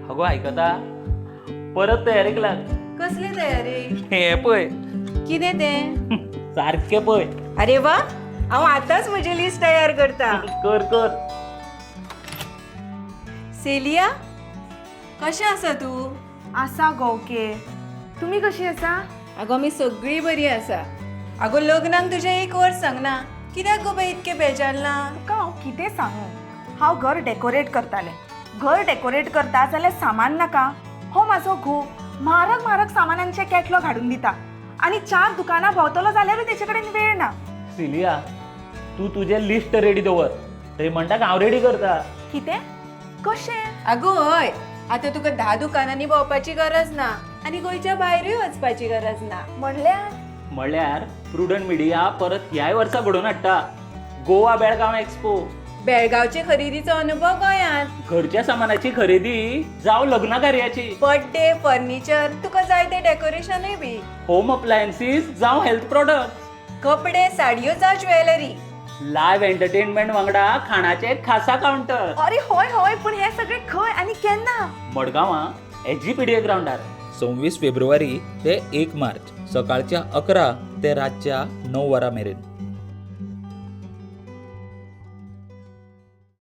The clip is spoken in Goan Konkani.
अगो आयकता, परत तयारेक लाग. कसली तयारी? हे पळय. कितें तें? सारकें पळय. अरे वा, हांव आतांच म्हजी लिस्ट तयार करता. कर कर. सेलिया, कशें आसा तूं? आसा गो ओके, तुमी कशी आसा? आगो, आमी सगळीं बरी आसा. आगो, लग्नाक तुजें एक वर्स सांगना, कित्याक गो बाई इतकें बेजारलां? तुका हांव कितें सांगू, हांव घर डेकोरेट करतालें. घर डेकोरेट करता जाल्यार सामान नाका? हो म्हाजो घोव म्हारग म्हारग सामानांचे कॅटलॉग हाडून दिता आनी चार दुकानां भोंवतलो जाल्यारूय तेचे कडेन वेळ ना. सिलिया, तूं तुजें लिस्ट रेडी दवर, रेमंडाक हांव रेडी करता. कितें? कशें? आगो हय, आतां तुका 10 दुकानांनी भोंवपाची गरज ना आनी गोंयच्या भायरूय वचपाची गरज ना. म्हणल्यार? म्हळ्यार प्रुडंट मिडिया परत ह्याय वर्सा घडोवन हाडटा गोवा बेळगांव एक्सपो. बेळगांवचे खरेदीचो अनुभव गोंयांत. घरच्या सामानाची खरेदी जावं लग्न कार्याची, बर्थडे, फर्निचर, तुका जाय ते डेकोरेशनूय बी, होम अप्लायन्सीस जावं हेल्थ प्रोडक्ट, कपडे, साडयो जावं ज्वेलरी, लायव्ह एंटरटेनमेंट वांगडा खाणाचे खासा कावंटर. अरे हय हय, पूण हें सगळें खंय आनी केन्ना? मडगांवां एसजीपीडीए ग्रावंडार 26 फेब्रुवारी ते 1 मार्च, सकाळच्या 11 ते रातच्या 9 वरां मेरेन.